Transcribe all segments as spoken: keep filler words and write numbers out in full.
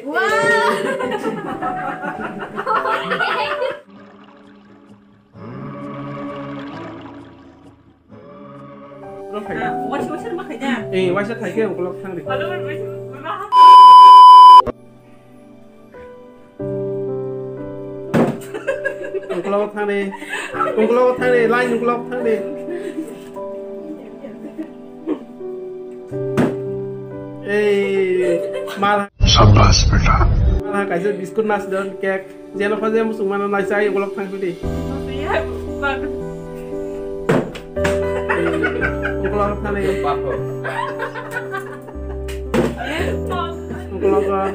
Wow! Waisa, waisa ma khaida. Eh, waisa thaike ukolok thangdi. Ukolok thangdi. Ukolok thangdi, line ukolok thangdi. Ei, mal. Shabash, beta. Mal kaisa biscuit nas don cake. Jeno kho je muchung mano naisai ukolok thang sudi. Ukolok thani. Ukolok. Ukolok.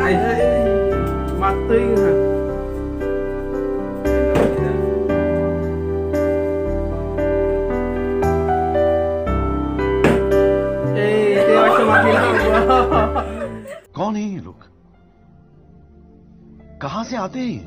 Ai, ai, ai. Matwi ha. Ei, te aise matwi ha. कौन है ये लोग? कहाँ से आते हैं?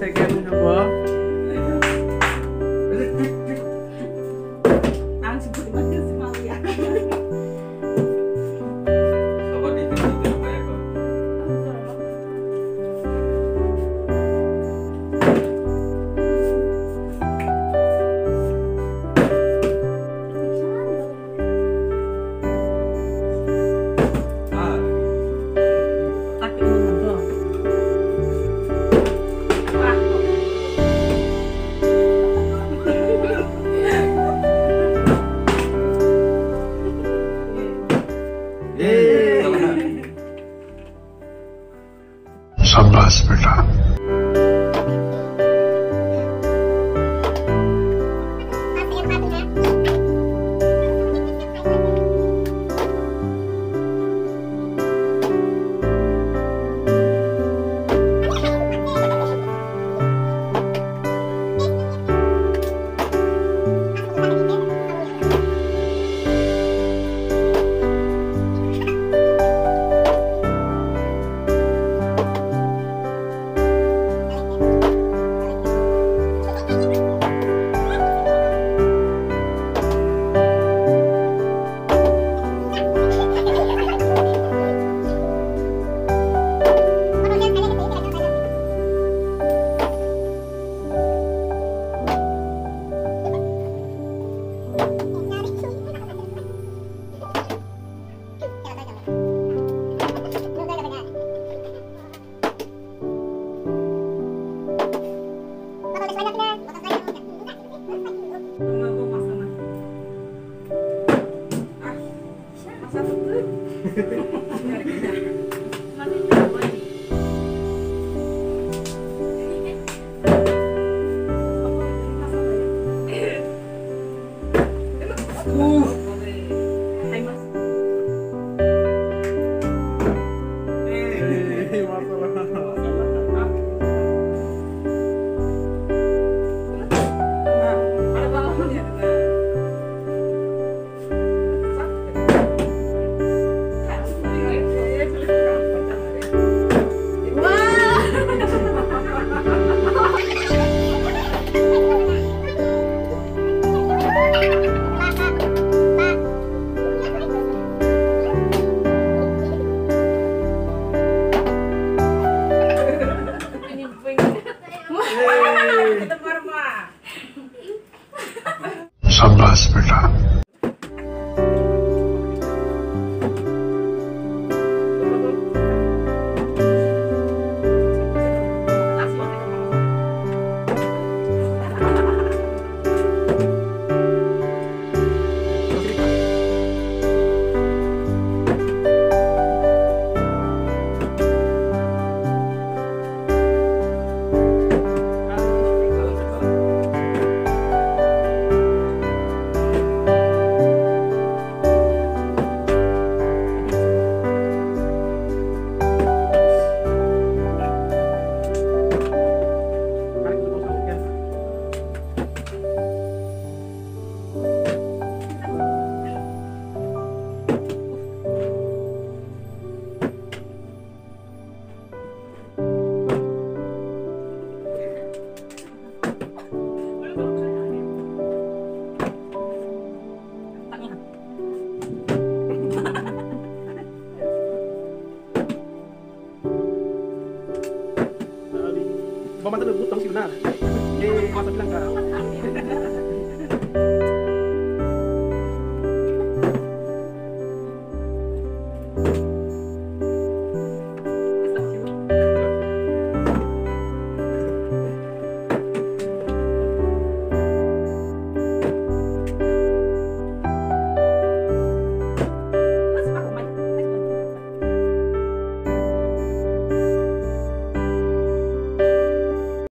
Second habo. शाबाश बेटा। शाबाश बेटा। Bama tadi butang sih benar. Eh, masa bilang kak.